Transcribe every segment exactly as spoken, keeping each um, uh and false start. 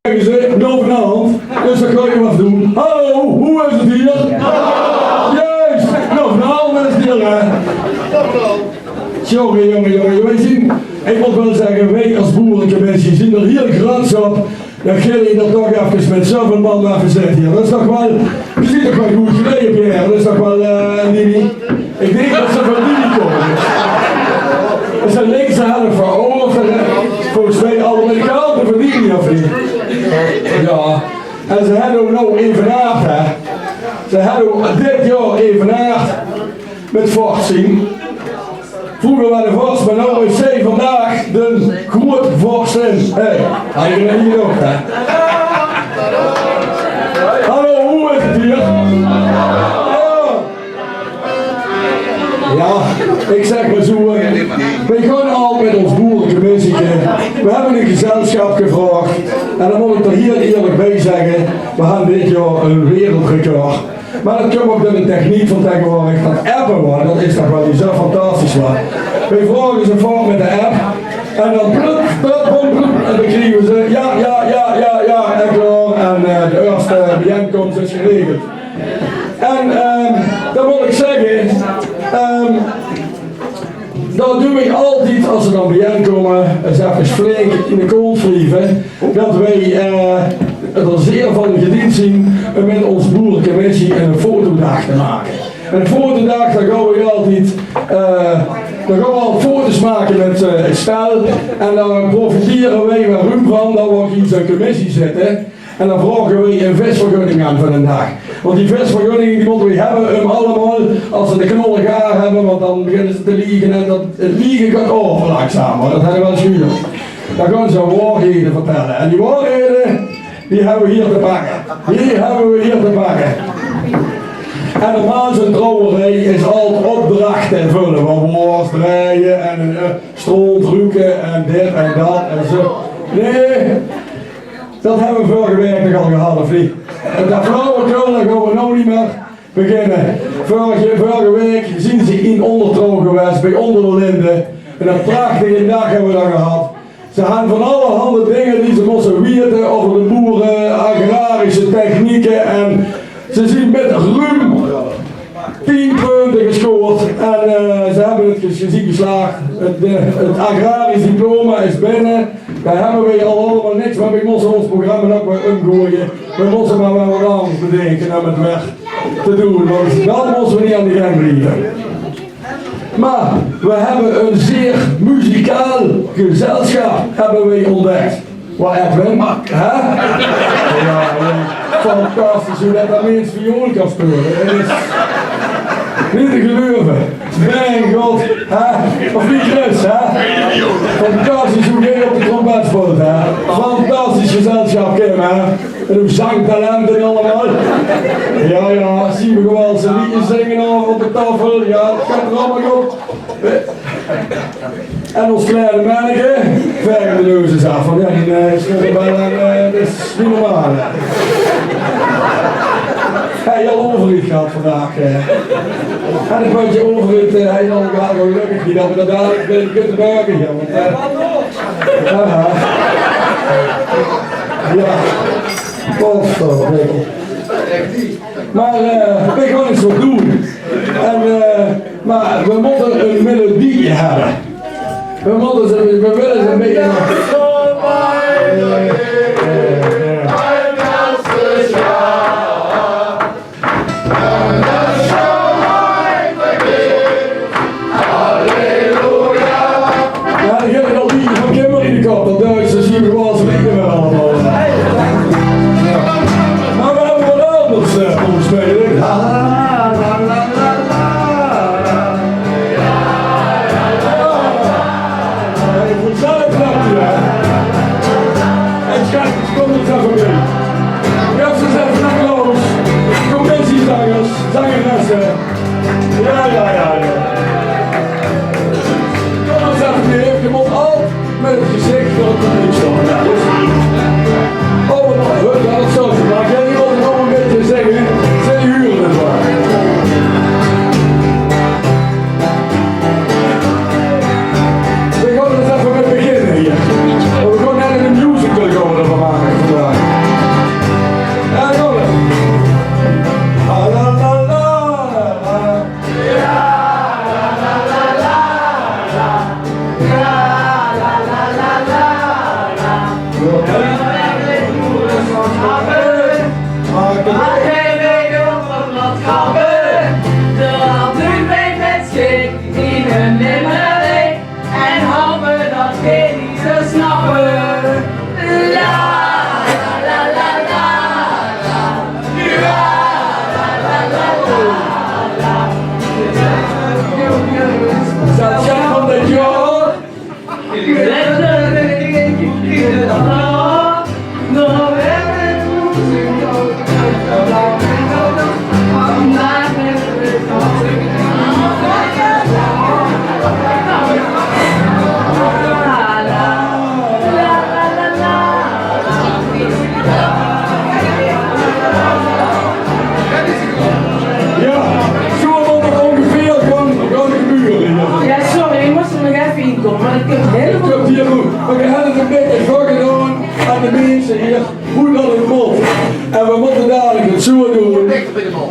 Zègke ze: "Noe, vanaovend." Dus dan kan je wat doen. "Hallo, hoe is het hier?" Juist, "Noe, vanaovend is het hier, hè." Tjonge, jonge, jonge, wij zien, ik moet wel zeggen, wij als boerencommissie zien er heel grats op dat gillie dat toch even met zoveel man even zit hier. Dat is toch wel, je ziet toch wel goed gereden, Pierre. Dat is toch wel, eh, Nini. Ik denk dat ze van Nini komen. Is een linkse helft van Oor, volgens mij alle Amerikanen van Nini, of niet? Ja. En ze hebben ook nog evenaard, hè. Ze hebben ook dit jaar evenaard met vorst zien. Vroeger waren vorst, maar nou is zij vandaag de grootvorstin. Hé, had je dat niet gedacht, hè? Hallo, hoe is het hier? Ja. Ja, ik zeg maar zo, hè. We gaan al met ons boerencommissieke. We hebben een gezelschap gevraagd. En dan moet ik er heel eerlijk bij zeggen, we hebben dit jaar een wereldrecord. Maar dat komt ook door de techniek van tegenwoordig. Dat appen, hoor, dat is toch wel iets zo fantastisch, hoor. Wij vragen ze voor met de app. En dan plup, plup, plup, plup. En dan krijgen we ze: "Ja, ja, ja, ja, ja." En klaar. En, eh, de eerste bijeenkomst is geregeld. En, ehm, dan wil ik zeggen, ehm, dat doen we altijd als ze dan bijeenkomen, eens even flink in de kont wrijven, dat wij, eh, er zeer van gediend zien om met ons boerencommissie een fotodag te maken. En een fotodag, dan gaan we altijd, eh, dan gaan we al foto's maken met, eh, het stel. En dan profiteren wij weer ruim van dat we ook in zo'n commissie zitten. En dan vragen we een visvergunning aan van een dag. Want die visvergunning, die moeten we hebben om allemaal, als ze de knollen gaar hebben, want dan beginnen ze te liegen en dat, het liegen gaat over langzaam, hoor. Dat hebben we wel eens gehuurd. Dan gaan ze waarheden vertellen. En die waarheden, die hebben we hier te pakken. Die hebben we hier te pakken. En normaal zo'n trouwerij is altijd opdrachten vullen. Van worst draaien en, eh, stront ruiken en dit en dat en zo. Nee, dat hebben we vorige week nog al gehad, of niet? En dat flauwekul, daar gaan we nou niet meer beginnen. Vorige, vorige week zien ze in Ondertrouw geweest, bij Onder de Linden. En een prachtige dag hebben we daar gehad. Ze hadden van allerhande dingen die ze moesten weten over de boeren, agrarische technieken. En ze zien met ruim tien punten gescoord. En, eh, ze hebben het gez-, gezien geslaagd. Het, de, het agrarisch diploma is binnen. Daar hebben wij al allemaal niks, maar wij moesten ons programma ook weer omgooien. We moesten maar wel wat anders bedenken om het weer te doen, want dat moesten we niet aan de gang blijven. Maar we hebben een zeer muzikaal gezelschap hebben wij ontdekt. Wat, Edwin? Hè? Ja, ja. Fantastisch hoe dat, dat mens viool kan spelen. Dat is niet te geloven. Mijn god, hè? Of niet, Chris, hè? Fantastisch hoe jij op de trompet speelt, hè? Fantastisch gezelschap, Kim, hè? En hoe zangtalenten allemaal. Ja, ja, zien we gewoon ze liedjes zingen op, op de tafel. Ja, het gaat er allemaal goed. En ons kleine manneke, verder de neus is af. Want ja, die, eh, is nog wel een, eh, dat is niet normaal, hè. Hij al overheid gehad vandaag, hè. En een beetje overheid, eh, hij al gehad, gelukkig niet, dat we dat dadelijk weer kunnen maken, ja, want, eh, aha. Ja. Potverdikke. Maar, eh, we gaan eens wat doen. En, eh, maar we moeten een melodie hebben. We moeten ze, we willen ze een beetje nog. Ja, ik heb al die van Kimber in de kop, dat Duitsers hier gewoon ze weten wel allemaal. Maar we hebben wat anders, eh, voor spelen. La, la, la, la, la. Hey, voor zelf, hè. Hey, schat, kom eens even mee. Kom eens even applaus. Kom eens hier, zangers, zangeressen. Ja, ja, ja, ja. Kom eens even hier. Je moet al met het gezicht van het publiek staan. Ja, yes. Oh, wat leuk, ja, dat zou ze maken. Ja, je moet het allemaal een beetje zeggen. Zij huren het wel. We gaan er eens even met beginnen hier. We gaan net een musical gaan we ervan maken vandaag.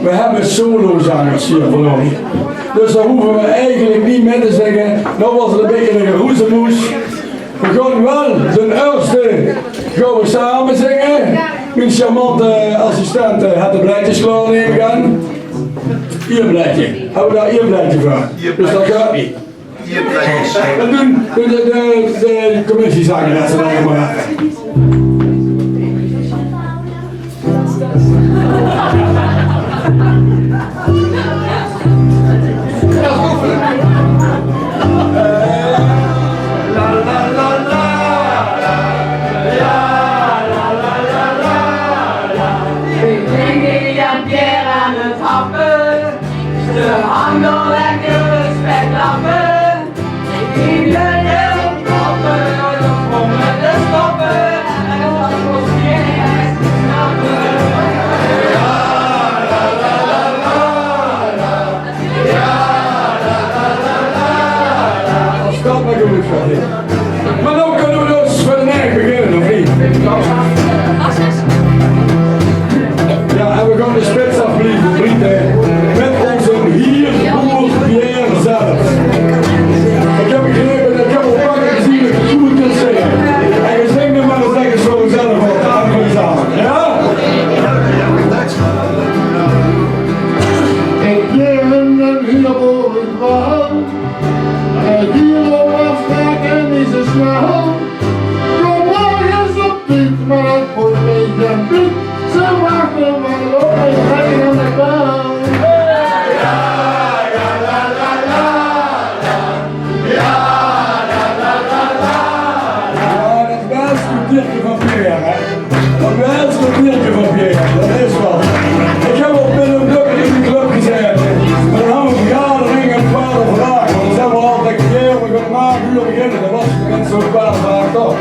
We hebbe solozangers hie vanaovend. Dus dao hove we eigelik neet mei te zinge. Noe waas 't e bietje 'n geroezemoes. We gaon waal d'n ierste gaon we same zinge. Mien charmante assistente haet de blaedjes klaor, neme ik aan. Hie e blaedje. Höbbe we dao hie e blaedje veur? Dus dat geit neet. Dan doon de, de, de commissiezangeres 't nog mer effe. Ik dink, ja, Pierre aan 't happe. Ze hangt al lekker de speklappe. In de heel koppen, de stoppen. En dat was niet eens te snappen. Stop maar goed, schatje. Mer noe kinne we dus veur de neig beginne, of neet? Ja, en we gaon de spits aafbliete mit ózze hierboer Pierre zelf. Ik heb begrepe, ik heb al vaker gezien dat je goed kunt zingen. En je zingt nog maar eens lekker zo zelf wat, de andere zaal. Ja? Ik ben een hierboer. En hie op aafspraken is 'n snel. Kom maar eens op dit, maar het wordt mij geen piet. Ze wachten maar op een rij aan de bel. Ja, dat is best een tipje van Pierre, hè? Dat is een tipje van Pierre, dat is wat. Ik heb op Willem Duck in de club gezeten. Maar dan hadden we vergadering en kwaad vraag. Want dan zijn we altijd: "Pierre, we gaan om acht uur beginnen." Dat was tenminste een kwaad vraag, toch?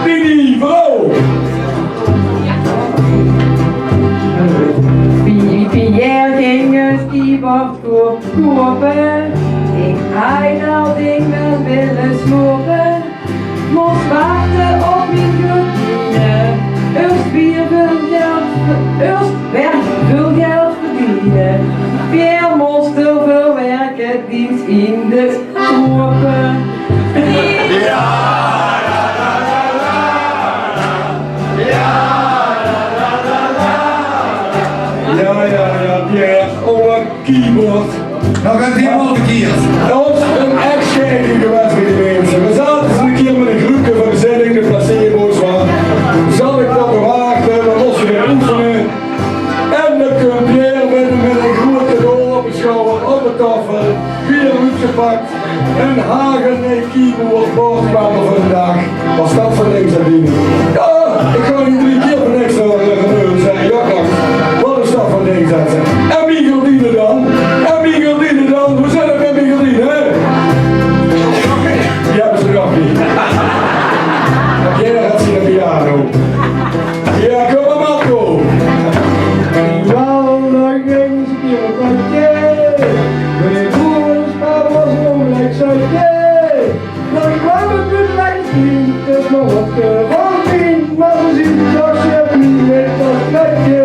Dini, vrouw! Pi-, Pierre ging een keyboard ko-, kopen. Ik haaj dat ding wel willen slopen. Mós wachte op mien guldiene. Eerst weer veel geld, eerst weer veel geld verdienen. Pierre mós heel veel werken, dienst in de tropen. Ja, ja, ja, Pierre. Oh, keyboard. Nog een keyboard verkeerd. Dat is een echtscheiding geweest bij die mensen. We zaten eens een keer met een groepje van de zitting, de placebo's, waar zal ik dat verwachten, we moesten weer oefenen. En dan komt Pierre met, met een groot cadeau op de schouder, op de tafel, weer uitgepakt. Een hagelneeg keyboard, boordspel voor de dag. Wat is dat voor ding, zegt Dini? Ja, ik ga niet drie keer voor niks naar de reunion zijn. Ja, kijk. Wat is dat voor ding, zegt ze. En Miguel Dini dan? En Miguel Dini dan? Hoe zit het met Miguel Dini, hè? Die hebben ze nog niet. Heb jij nog iets in de piano? Ja, kom maar, Marco. Wel, nog eens een keer een kwartier. Weer boeren, spelers, om lekker. Dan kwam het weer lekker zien. Dus maar wat gewoon zien. Maar we zien dat je niet met dat plekje.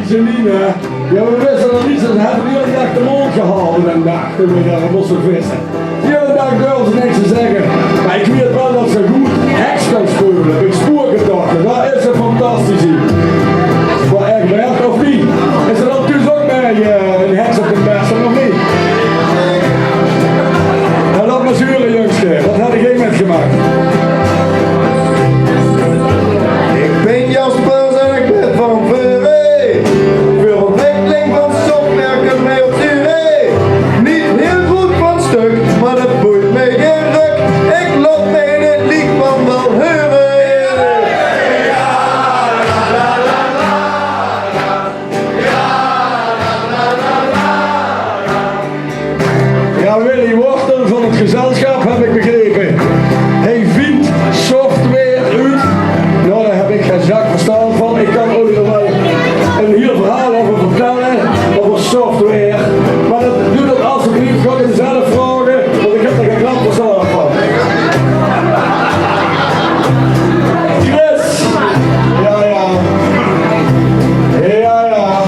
Janine, hè? Jao, we wiste nog neet, ze hadde hiel erg de mónd gehalde en dachte we, jao, we móste visse. Hiel de daag durfde ze niks te zègke. Mer ich weit waal det ze good heks kan speule. Bie spooketochte, det is fantastisch. Mer ech waerd, of neet? Is d'r dan thoes ouch bie, eh, ein heks op de pers, of neet? Laot mer ins hure, jungske. Waat höb geer mitgemaak? Ich bin Jasper en ich bin van Veuree. Veur ontwikkeling van software kump mej op Zuree. Neet hiel good van stök, mer det boeit mej gein rök. Ich laot mej in 't liek van waal heure. Jao, Willy Wortel van 't gezelsjap, höb ich begrepe. Hae vindj software oet. Noe, dao höb ich gein zak verstand van. Ich kan ouch nog waal ein hiel verhaol euver vertèlle, euver software. Mer det, doot det alstublieft, gaot 'm zelf vraoge, want ich höb d'r gein klap verstand van. Chris! Jao, jao. Jao, jao.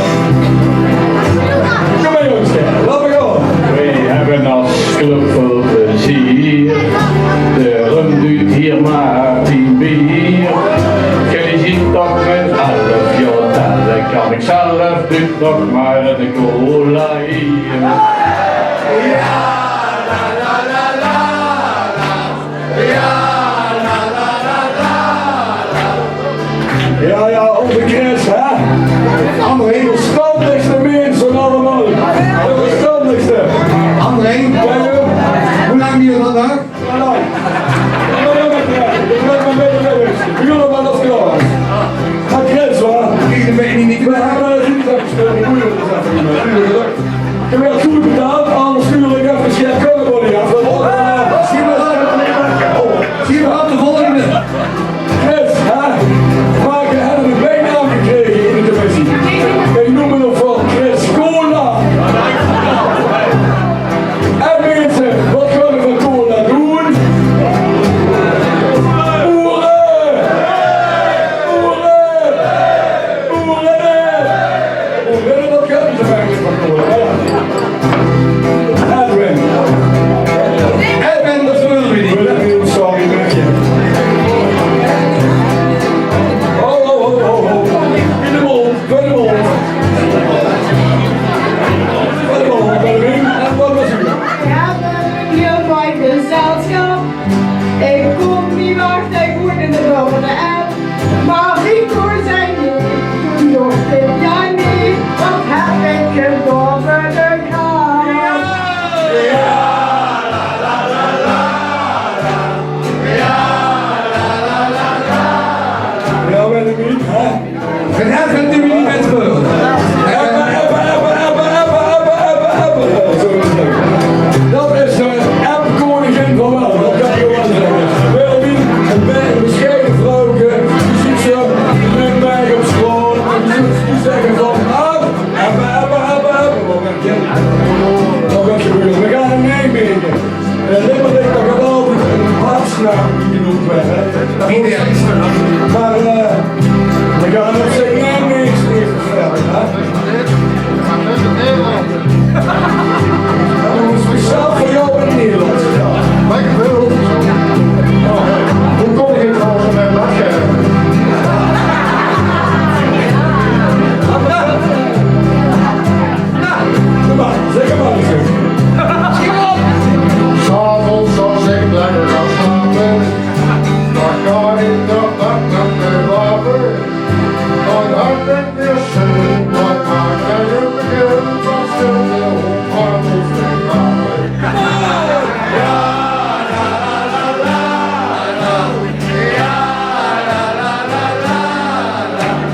Kóm mer, jónges, laot mer gaon. Weej höbbe as club väöl plezeer. Daorum duit hie mer tien beer. Geer zeet toch mit elf jaor telle, kan ich zelf, duit nog mer de cola hie. Jao, jao, ózze Chris, hè? André, de verstandigste mins van allemaol. De verstandigste. André, jao, jao. Wie lang duurt det nog? Jao, lang. Jao, jao, jao, jao. Ich wil nog mer mit de rös. Ich wil nog mer det klaor is. Mer Chris, huur. Ich weit neet, neet. Jao, jao, jao. Geer waert good betaald, anders stuur ich effe Sjaak Kullebody aaf. Sjaak, oh, Sjaak, de volgende. Chris, hè? Mer geer höb eine biejnaam gekrege in de commissie. Ich neum 'm op veur Chris Cola. En minse, waat gaon v'r veur cola doon? Oere! Oere! Oere! Oere, det gaon v'r veur cola. Edwin. Edwin, det wille v'r neet. Sorry, mensje. Ho, ho, ho, ho, ho. In de mónd, veur de mónd. Veur de mónd, veur de mónd. En waat waas 't? Jao, v'r höbbe ein hieël mooi gezelsjap. Ich kós neet wachte, ich woon in de Dovende Ep. Mer ich kós zègke, toen docht ich, jao, nae, waat höb ich gedaon veur de grap? Jao, waal neet, hè? V'r höbbe 't noe neet mèt veur. Eppa, eppa, eppa. Zo is 't. Det is de app-kóningin van waal. Det kan ich waal zègke. Wilhelmine, ein be-, ein besjaje vrouwke. Die zit zo mit mich op straot. En die zit te zègke van, ah, eppa, eppa, eppa, eppa. Waat geit, waat geit gebäöre? V'r gaon nao Nijmegen. Eh, Limburg, dao geit altied ein hartsnaak die genoemp wuuert, hè. Mer, eh, v'r gaon op zeen Nijmeegs eve verder, hè. Speciaal veur dich in 't Nederlands. Jao. Dank u wel. Hoe kóm ich in 't Nederlands? Noe, kóm mer, zèk 'm mer ins. 's Aoves es ich lekker gaon slaope, dan gaon ich nog wakker waere. Dan höb ich weer zin, dan maak ich 'n begin, dan zit de hond van ons te gapen.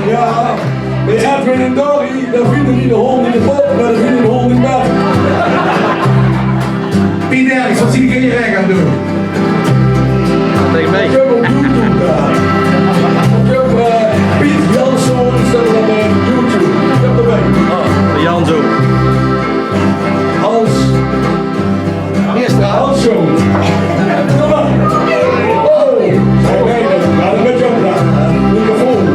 Jao, bie Edwin en Dory, dao vinde die de hóndj in de pop, mer dao vinde die de hóndj in 't bèd. Piet Derks, waat zeen ich hie gaon doon? Taenge mich. Ich höb op YouTube, eh, ich höb, eh, Piet Janszoon, die steit op, eh, YouTube. Ich höb d'rbie. Oh, Janszoon. Hans. Hie is de Hans Jones. Kóm mer. Oh, nae, nae, nae, nae, mit de microfoon.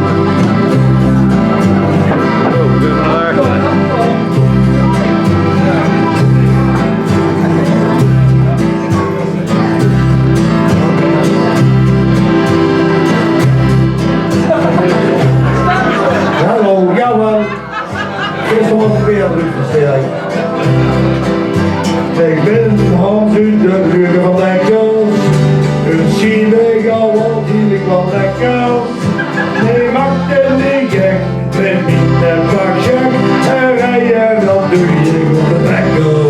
Is nog wat meer, dus, eh, ik ben Hans uit de buurt van Lekkers. Een schienweg al wat hier ik wel lekker. Nee, maak je niet gek met niet en pak check. En rijden, dat doe je op de trekker.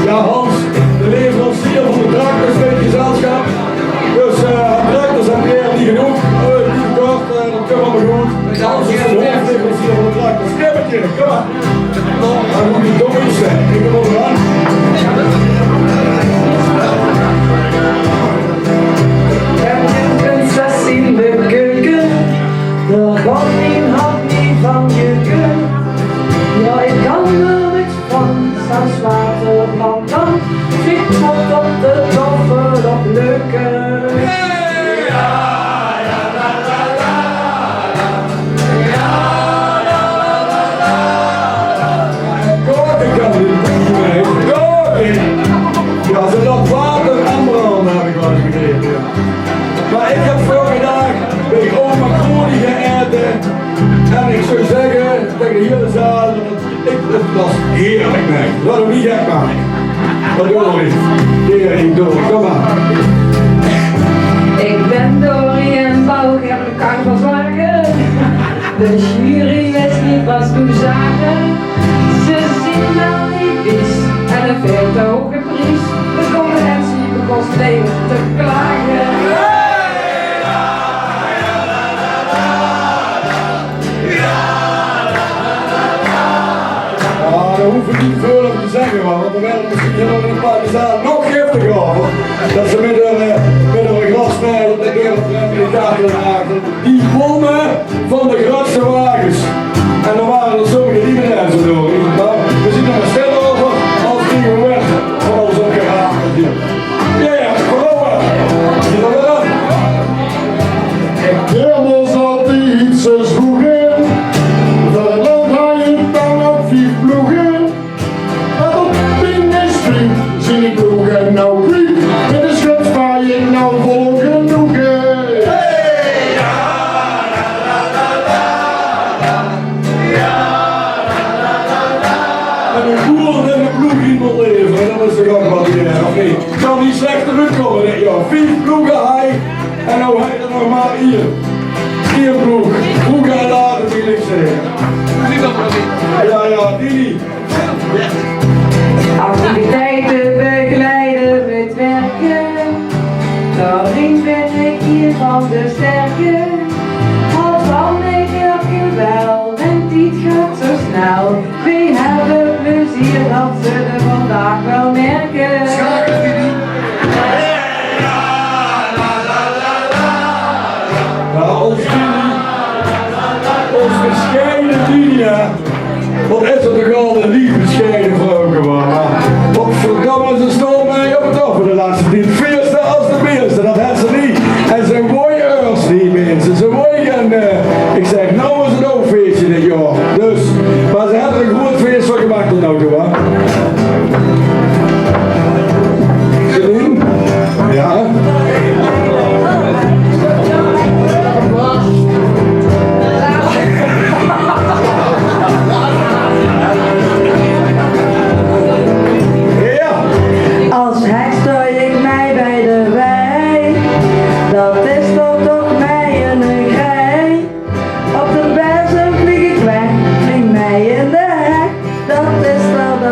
Ja, Hans, de leverancier van de tractors bij het gezelschap. Dus, eh, tractors heb je niet genoeg. Eh, niet tekort, eh, dat kan allemaal goed. Hans is de hoofdleverancier van de tractors. Schippertje, kom maar. Daar moet ik toch iets zijn. Ik heb wel gedaan. Heb je een prinses in de keuken? Daar gaat mijn hart niet van jeuken. Ja, ik kan er niks van, zelfs water van dan. Zit tot op de tafel op leuke. Koken kan niet. Koken. Ja, ze dat water aanbranden, heb ik wel eens begrepen, ja. Maar ik heb vandaag bij oma Kroon geëten. En ik zou zeggen tegen de hele zaal, ik, het was heerlijk, nee. Laat hem niet gek maken. Wat doen we niet? Hier, ik doe. Kom maar. Ik ben Dorien Bouw, ik heb de carnavalswagen. De jury wist niet wat ze zagen. Ze zien wel niet vies en een veel te hoge prijs. De concurrentie begint meteen te klagen. Ja, daar hoeven we niet veel over te zeggen, maar, want er werden misschien heel veel in de zaal nog giftiger over. Dat ze met hun, eh, met hun glasmijl op de deur van de kaart waren. Die wonnen van de grootste wagens. En dan waren er sommige die niet zo door. Maar we zien er maar stil over als die weer van ons opgehaald. Ja, ja, vooral. Zit er weer aan. Ik ken ons altijd zo vroeger. Van het land ga je dan op vier ploegen. Wat op ping is vriend, zien ik ploegen nou kwiet. Met de schut spaar ik nou vol genoegen. En een boer en een ploeg in wil leveren, dat is toch ook wat weer, of niet? Kan niet slechter uitkomen dit jaar. Vief ploegen hij, en nou hij er nog maar hier. Hier ploeg, vroeger en later, wil ik zeggen. Ja, ja, die niet. Activiteiten begeleiden met werken, daarin ben ik hier van de sterke. Had van mij werken wel, en tijd gaat zo snel. Wij hebben plezier dat ze er vandaag wel merken. Ja, ons Tini, ons bescheiden Tini, hè. Wat is dat toch al een lief bescheiden vrouwke, man. Maar wat verdomme, ze stond mij op het af voor de laatste tien. Fierste als de meeste, dat had ze niet. En ze woi eurs niet, mensen. Ze woi en, eh, ik zeg, nou is het ook feestje dit jaar. Dus, maar ze hebben er een groot feest van gemaakt tot nou toe, hè. Celine? Ja? Ja. Als heks stoor ik mij bij de wei. Dat is toch toch mij een grij. Op de bezem vlieg ik weg, vlieg mij in de hek. Dat is wel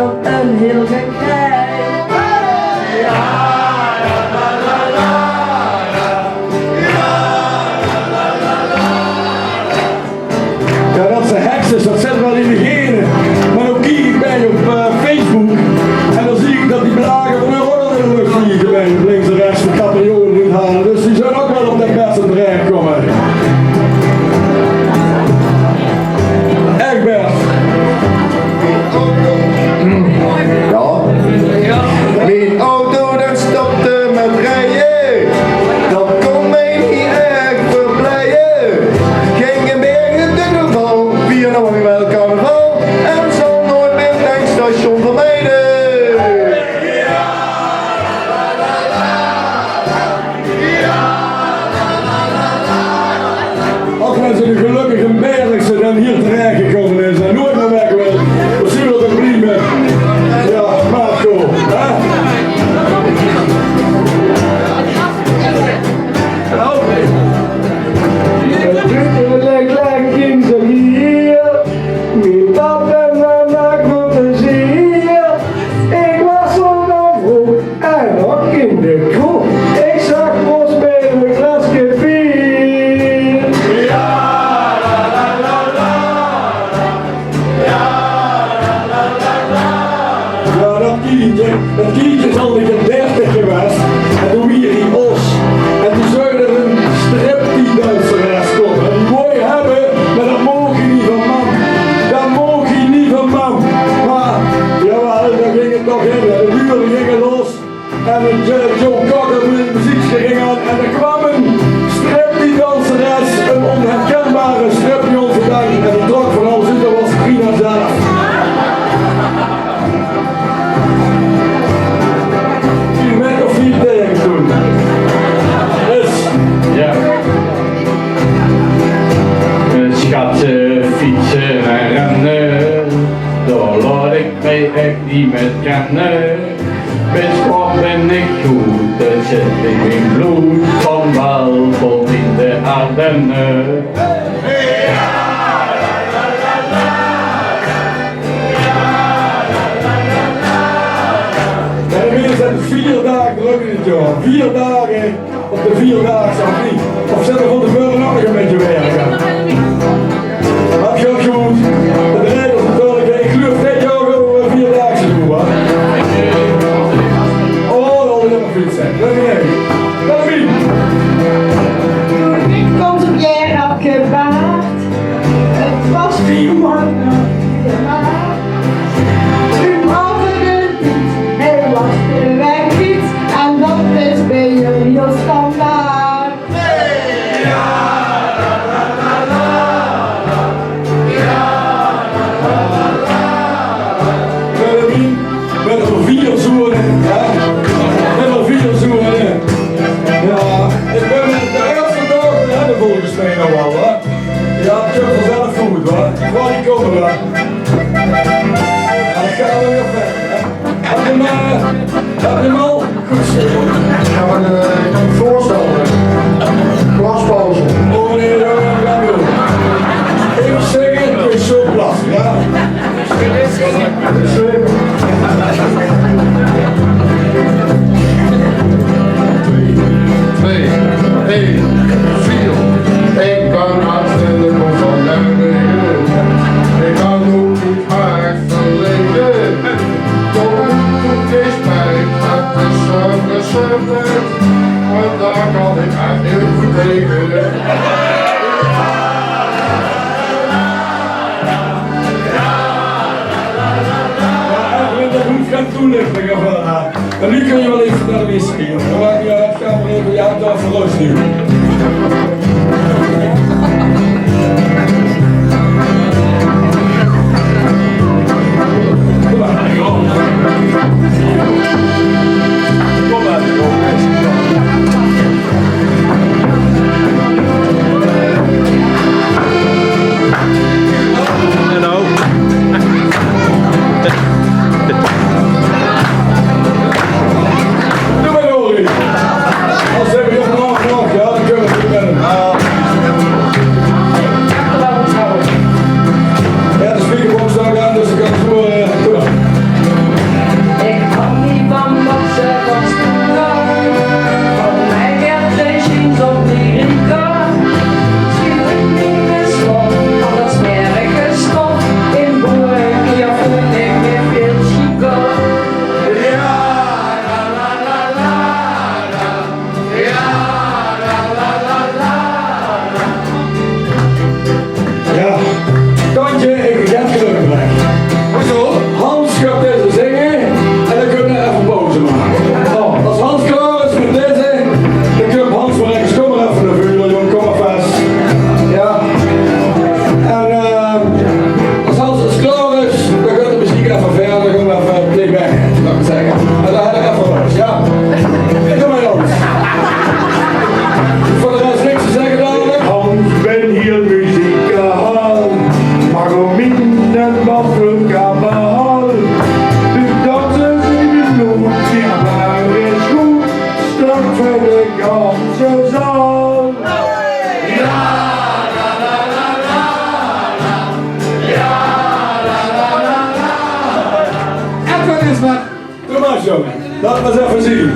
Het kindje is al ein kier dertig gewaes en toen wiejer die os. En toen zouw d'r ein striptease-danseres kómme. En die wou 'r höbbe, mer det moch hae neet van mam. Det moch hae neet van mam. Mer, jawel, dao ging 't toch in. De buure ginge los. En 't, eh, Joe Cocker meziekske ging aan. En d'r kwaam ein striptease-danseres, ein onherkenbare striptease-danseres. En die trok van alles oet, det waas Trina zelf. Kilometer of veer taenge toen. Dus, jao. Schaatse, fietse en renne, dao laot ich mich ech neet mit kenne. Mit sport bön ich good, det zit in mien blood. Van Wal tot in de Ardenne. Jao, de minse höbbe veer daag drök in 't jaor. Veer daag op de Veerdaagse, of neet? Of zit d'r van te veure nog ein bietje werk aan? Höb ich ouch gehuurd. De regels natuurlik. Ich geluif dit jaor gaon v'r Veerdaagse doon, hè? Oh, det is ein fiets, hè. Det is ein. Toen ich kóm op Jera op gebaard, 't waas die man nog de maat. Toen braove de tied, hae waas de wegfiets en det is bie häöm hiel standaard. Willemien, mit häör veer zoeëne, hè? Mit häör veer zoeëne. Jao, ich bön de ierste daag, hè, volges mich nog waal, hè? Jao, det kump vanzelf good, hè? Veur die kómme, hè? Jao, dan gaon v'r weer wiejer, hè? Höb geer 'm, eh, höb geer 'm al? Good zo. Jao, mer, eh, ich kan mich veurstelle. Klaspauze. Oh nae, jao, jao, jao. Effe zègke, ich zów plasse, jao? Twee, ein, veer. Ich kan hartstikke van Nijmegen. Ich kan ouch neet hard verlege. Tot de spijt, het is zo geschreven, want daar kan ik echt heel goed tegen. Jao, Edwin, det hoeft gein toelichting of waat. Mer noe kóns se waal effe nao de wc gaon. Dan maak ich, jao, det gaon v'r effe, jao, det verhuis noe. Hallo. Doe mer door. Als ze weer nog, nog, jao, dan kónne v'r weer wiejer. Jao, de speakerbox staat aan, dus dan kan ik zo, eh, doe mer. Ich hou neet van bokse, van stoere. Van mich geit de jeans op die rieke. Schiet neet mier slot, al dat smerige stof. In boerekier vin ich mich väöl sjieke. Jao, Tantje, ich gaon gelökkig weg. Hoezo? Hans geit deze zinge en dan kónne v'r effe pauze make. Oh, es Hans klaor is mit deze, dan kump Hans weer effe, kóm mer effe nao veure, jóng, kóm mer vas. Jao. En, eh, es Hans klaor is, dan geit de meziek effe wiejer, dan gaon v'r effe playback, zal ich mer zègke. En dan höb ich effe rös, jao. Kóm mer, Hans. Veur de res niks te zègke dan, hè? Hans, bön hiel muzikaal, mer óm in en wat veur kabaal. Du danses in de bloed, die waar is good, start veur de ganse zaal. Edwin is weg. Thomas, jóng, laot mer ins effe zeen.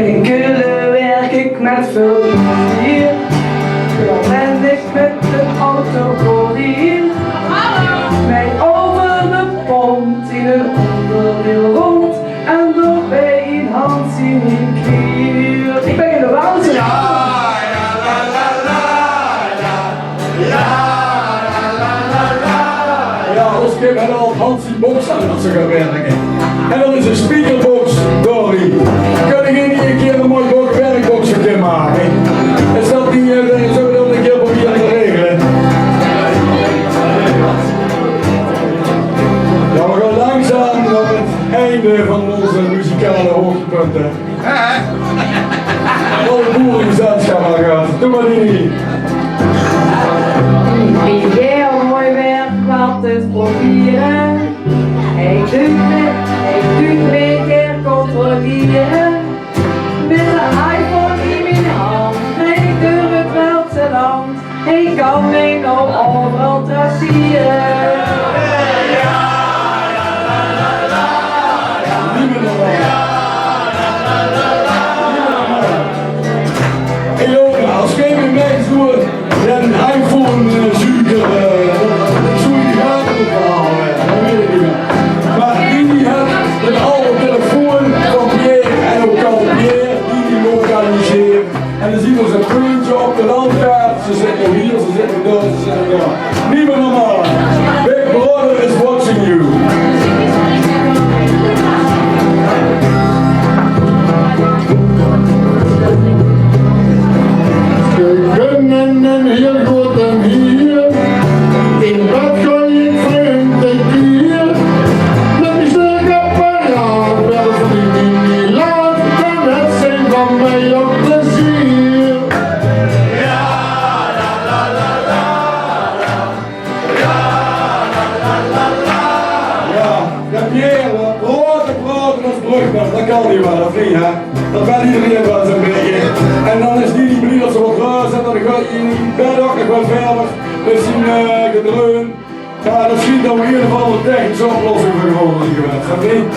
In Keulen werk ik met veel plezier. Daar ben ik met de autocourier. Mij over de pont in een onderdeel rond. En daarbij in Hansie niet klier. Ik ben in de Waalse. Ja, os Kim en al Hansie box aan dat ze gaan werken. En dat is een speakerbox, Dory. Kan ik niet een keer een mooi bo-, werkbox voor Kim maken? Is dat niet, eh, zullen we dat een keer proberen te regelen? Ja, we gaan langzaam naar het einde van onze muzikale hoogtepunten. Al het boerengezelschap al gehad. Doe maar, Dini. Wie jij al mooi werk laat eens proberen. Hij duwt me, hij duwt me weer controleren. Met de iPhone in mijn hand, rijd ik door het Waalse land. Hij kan mij nou overal traceren. Hey, Logan, als jij me mij zo een iPhone, eh, zuiker, eh, zo in de gaten te houden, dat weet ik niet meer. Maar die had een oude telefoon van Pierre en ook al Pierre, die die lokaliseert. En dan zien we ze een puntje op de landkaart. Ze zitten hier, ze zitten daar, ze zitten daar. Niet meer normaal. Big Brother is watching you. Ze kunnen een heel goed en hier. In bed gooi ik vriend de kier. Met mijn sterke apparaat, wel vriend die niet laat, dan het zijn van mij ook plezier. Ja, ja, Pierre, wat praten, praten als brugman, dat kan niet meer, dat vind je, hè? Dat weet iedereen wel zo'n beetje. En dan is die, die blie dat ze wat raar zet, dan gaat je in bed ook nog wat verder, misschien, eh, gedreun. Maar dat schiet dan in ieder geval een technische oplossing voor gewoon niet gewenst, hè, niet?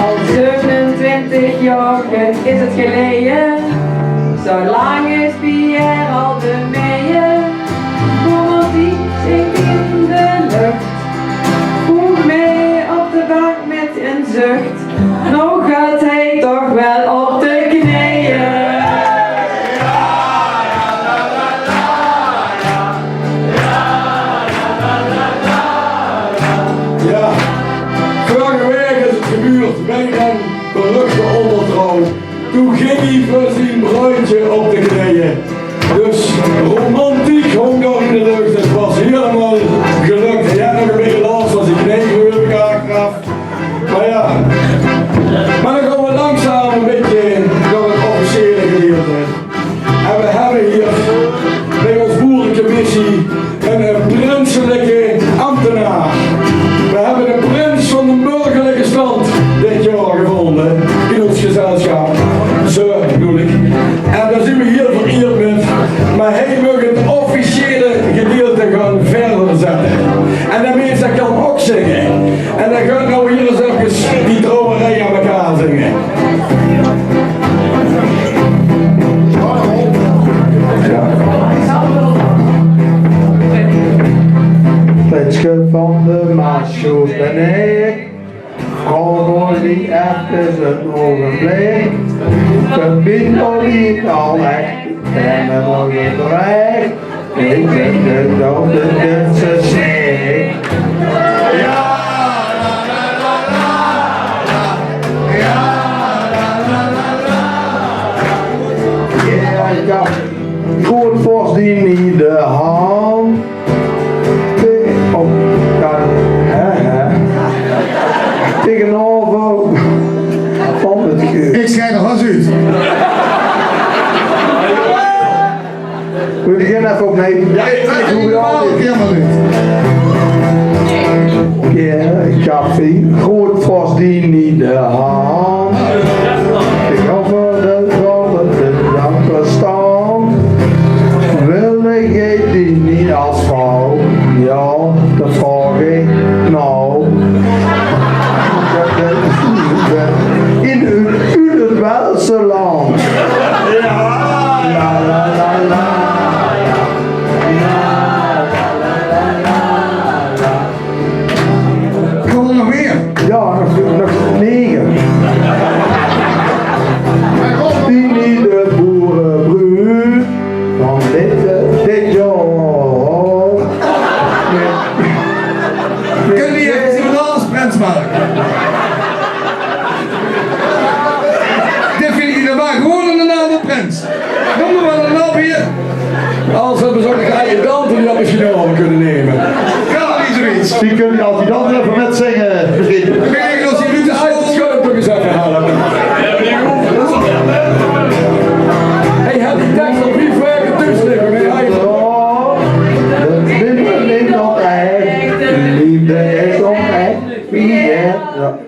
Al zevenentwintig jaar is het geleden, zo lang is Pierre al de meie. Romantiek zit in de lucht, voelt mee op de bank met een zucht. Nou gaat hij toch wel op de knieën. Ja, vorige week is het gebeurd bij mijn beruchte ondertrouw. Toen ging hij voor zijn bruidje op de knieën. Dus romantiek hong daar in de lucht. Het was helemaal gelukt. Hij had nog een beetje last van zijn knie, geloof ik, achteraf. Maar ja. Maar dan gaan we langzaam een beetje naar het officiële gedeelte. En we hebben hier bij ons boerencommissie een, een prinselijke ambtenaar. We hebben de prins van de burgerlijke stand dit jaar gevonden in ons gezelschap. Zo bedoel ik. En daar zijn we heel vereerd met. Maar hij mag het officiële gedeelte gaan verder zetten. En de mensen kan ook zingen. En dan gaan we hier eens even die trouwerij aan elkaar zingen. Ja. Prinske van de Maasjoet ben ik. Kom, hoor, niet even een ogenblik. Verbind ons niet al echt. En dan nog een recht. Ik ben de dode Duitse sneeuw. Ja, ik had groot vors die niet de hand. Op, ja, hè, hè. Tegenover van het ge- Ik schijn er vast uit. We beginnen even opnieuw. Ja, ik doe het al. Ja, ik gaf die groot vast die niet de hand. Ik gaf er de drank, de drank verstand. Wil ik die niet als vrouw? Ja, dat vraag ik nou. Park. Dit vind ik normaal gewoon een normale prins. Noem maar wel een naam hier. Als we zo'n adjudant die dat misschien wel hadden kunnen nemen. Kan er niet zoiets? Die kunnen als die dan even met zingen. Misschien. Ik denk dat ze nu de schuif toch eens even halen. Hey, had die tekst al vier weken thuis liggen, hè? Hey. Liefde is oprecht. Ja.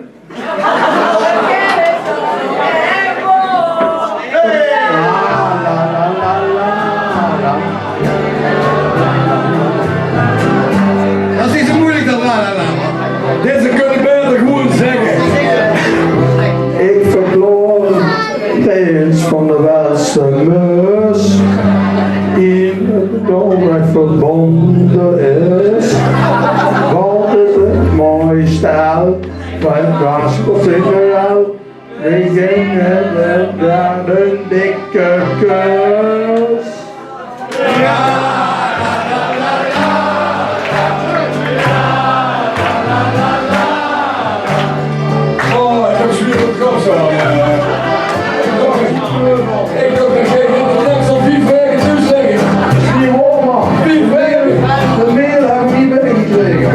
Dat is niet zo moeilijk, dat la la la, man. Deze kunnen beter gewoon zeggen. Ik verklaar Thijs van der Wels de mus in het verbonden is. Wat is het mooi stel. Bij Glasgow City. We zingen het daar een dikke kus. Oh, ik heb zo'n kop zo. Ik wil nog even de tekst al vier weken toezeggen. Die horen maar. Vier weken. De mail heb ik niet binnengekregen.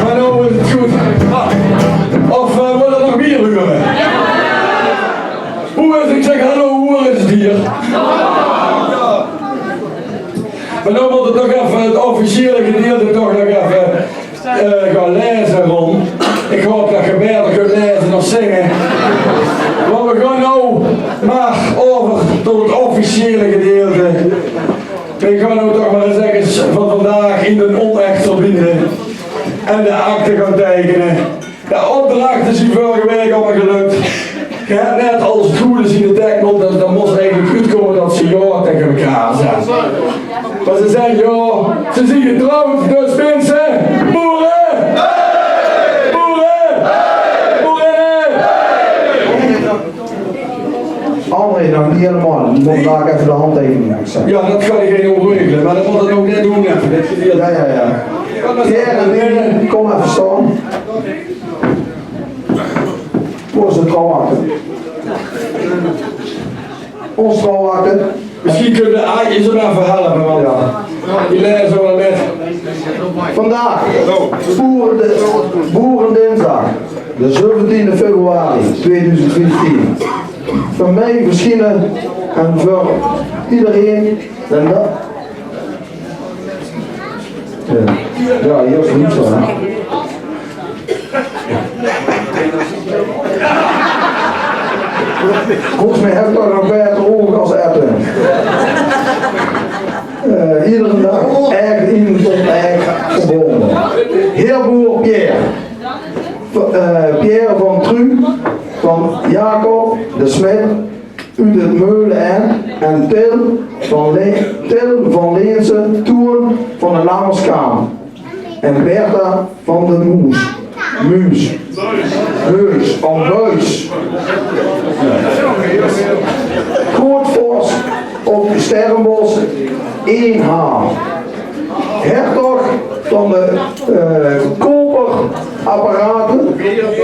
Maar nou is het goed. Of eh, wordt er nog meer huren? Hoe is het? Ik zeg hallo, hoe is het hier? Maar nou wordt het toch even het officiële gedeelte toch nog even eh, gaan lezen, Ron. Ik hoop dat je beter kunt lezen dan zingen. Maar we gaan nou maar over tot het officiële gedeelte. We gaan nou toch maar eens ergens van vandaag in een onecht verbinden en de akte gaan tekenen. De opdrachten zien vorige week allemaal gelukt. Je hebt net als het goed is in de tekst, dan, dan moest eigenlijk goed komen dat ze ja tegen elkaar zijn. Maar ze zijn ja, ze zien getrouwd, dus mensen, boeren! Boeren! Boerinnen! André, nog niet helemaal. Je moet daar even de handtekening zetten. Ja, dat kan ik even regelen, maar dat moet ik ook net doen. Even. Ja, ja, ja. Pierre en Mimi, kom even staan. Voor zijn trouwakte. Ons trouwakte. Misschien kunnen de aai is er maar verhalen, maar ja. Die lezen zo wel met. Vandaag, boeren, boerendinsdag, de zeventiende februari tweeduizend vijftien. Van mij verschijnen en voor iedereen en dat. Ja, ja, hier is niet zo, hè. Volgens mij heb ik toch nog beter ogen als Edwin. Eh, iedere dag erg in tot erg verbonden. Heer boer Pierre. Eh, Pierre van Tru, van Jacob de Smit, Uit het Meulen en, en Til van Le-, Til van Leense, Toon van de Lamerskaam en Bertha van de Moes. Muus. Muus. Van Buis. Grootvorst op Sterrenbos, één H. Hertog van de eh, koperapparaten.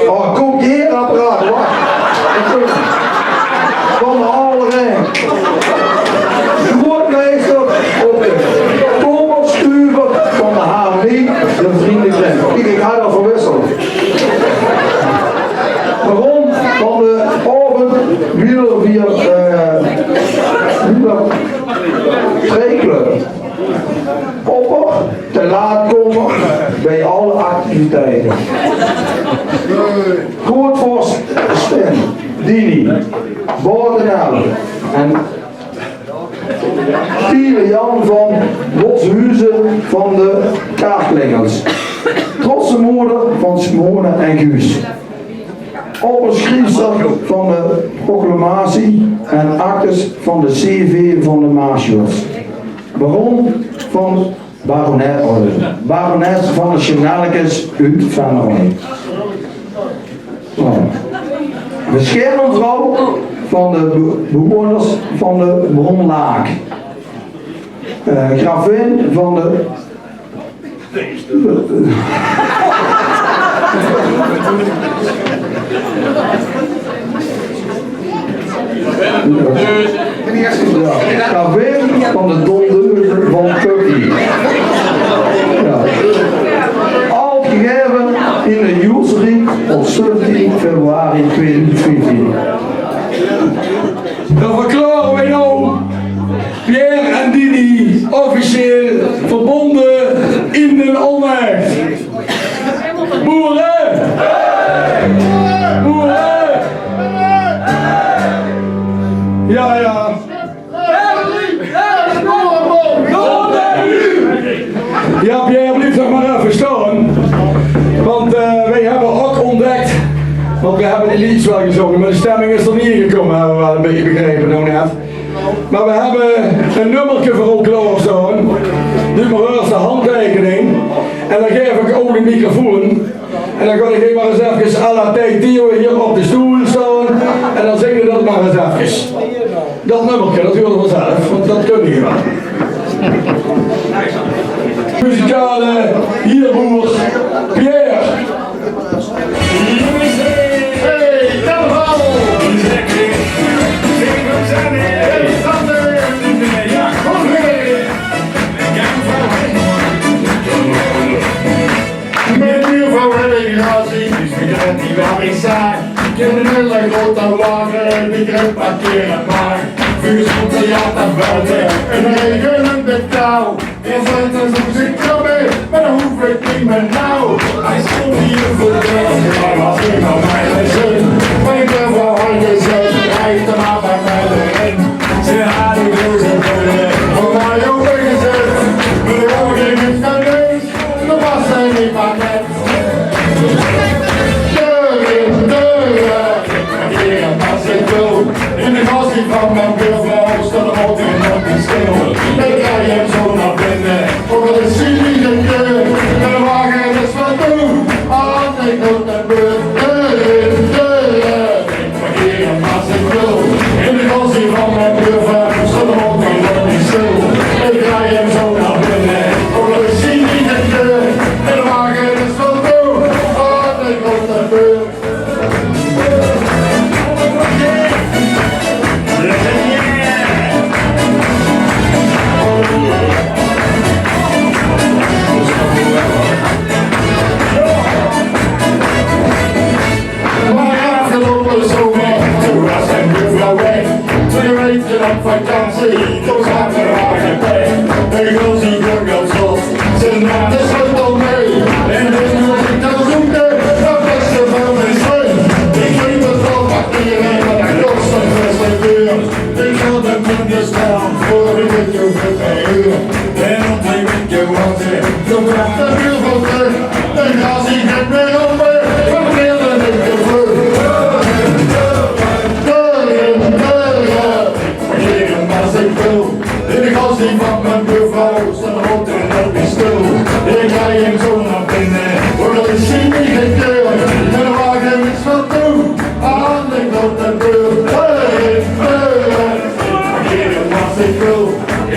Oh, kopieerapparaat, wacht. Van de Alderijn. Grootmeister op de koperstuver van de H M W, de vriendenkring. Kijk, ik had al verwisseld. Baron van de Oven, Wielervier, eh, Wieler Treiclub. Opper, te laat komen bij alle activiteiten. Grootvorst Sven, Dini, Bordenel en Tiele Jan van Botshuizen van de Kaartklingels. Trotse moeder van Simone en Guus. Opperschriefster van de proclamatie en actes van de C V van de Maasjoors. Baron van Baronet, oh, barones van de Sjenelkes uit Venray. Oh. Beschermvrouw van de be-, bewoners van de Bronlaag. Eh, gravin van de Ja, Café van de Donder van Turkije. Ja. Al gegaeve in de Joesriek op zeventien februari tweeduizend vieftien. Dan verklaore weej now Pierre en Dini officieel verbonde in den Olmert. Boere! Boere! Ja, ja. Ja, Pierre, blief nog maar effe staon. Want, eh, weej hebbe ok ontdek, want weej hebbe 't leedje wel gezonge, maar de stemming is d'r neet in gekómme, hebbe we wel 'n bietje begrepe, now net. Maar we hebbe 'n nummerke veur ow klaorstaon. Doot maar eurs de handteikening. En dan gaef ik ow de microfoon. En dan gaon ik maar ins efkes à la Tij Theo hier op de stoel staon. En dan zinge we dat maar ins efkes. Dat nummerke, dat huurt vanzelf, want dat kónne we wel. Muzikale hierboer Pierre. Hey, carnaval! Hey, Sander! Ja, goed, hey! Mit uw vrouw heb ik ruzie, dus begrijp niet waar ik sta. Ik heb een hele grote wagen, begrijp parkeren maar. Volgens ons theater buiten, een regenende kou. Eerst werd er zo ziek ermee, maar dan hoef ik niet meer nauw. Hij stond hier voor de deur, hij was helemaal bij de zin. Maar ik ben wel hard gezet, hij heeft hem aan bij mij erin. Ze hadden deze voor mij opengezet, maar de ogen niet naar neus. Dat was hij niet maar net. Deuren, deuren, parkeren als ik wil. In de gas die van mijn buurvrouw staat de motor nog niet stil. Ik rij hem zo naar binnen, ook al is hij niet de deur. De wagen is van toen, als ik op de beurt. Deuren, deuren, parkeren als ik wil. In de gas die van mijn buurvrouw staat de motor nog niet stil. Ik rij hem zo naar binnen, ook al is hij niet de deur. De wagen is van toen, als ik op de beurt. Maar afgelopen zomer, toen was mijn buurvrouw weg. Twee weken op vakantie, toen zaten we aan het pech. De girls die gingen op slot, ze namen de sleutel mee. En dus moest ik gaan zoeken, dat beste van mijn zin. Ik ging het wel parkeren, maar dat kostte best wel duur. Ik had hem in de straat voor een beetje per uur. En op een beetje wachten, toen kwam de buurvrouw terug. En als ik het weer op ben, verkeerde ik de vlucht. Deuren, deuren, parkeren als ik wil. In de gas die van mijn buurvrouw staat de motor nog niet stil. Ik rij hem zo naar binnen, ook al is hij niet gekeurd. De wagen is van toen, aan de grote deur. Deuren, deuren, parkeren als ik wil.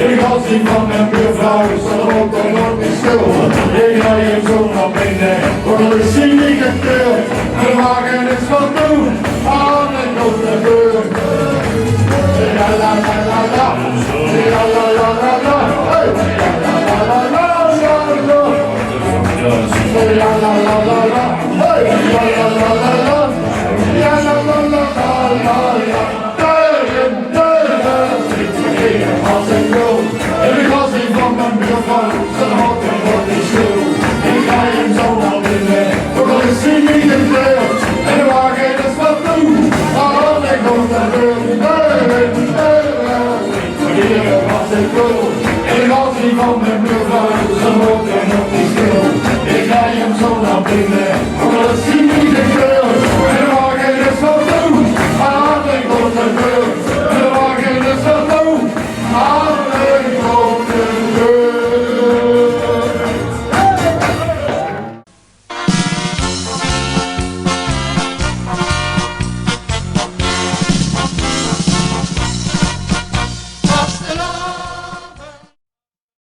In de gas die van mijn buurvrouw staat de motor nog niet stil. Ik rij hem zo naar binnen, ook al is hij niet gekeurd. De wagen is van toen, aan de grote deur. La, la, la, la, la. La, la, la, la, la, la. Hey. La, la, la, la, la, la. La, la, la, la, la. Hey. La, la, la, la, la, la. La, la, la, la, la, la. Deuren, deuren, parkeren als ik wil. In de gas die van mijn buurvrouw staat de motor nog niet stil. Ik rij hem zo naar binnen, ook al is hij niet gekeurd. En de wagen is van toen, aan de grote deur. Deuren, deuren, parkeren als ik wil. In de gas die van mijn buurvrouw staat de motor nog niet stil. Ik rij hem zo naar binnen.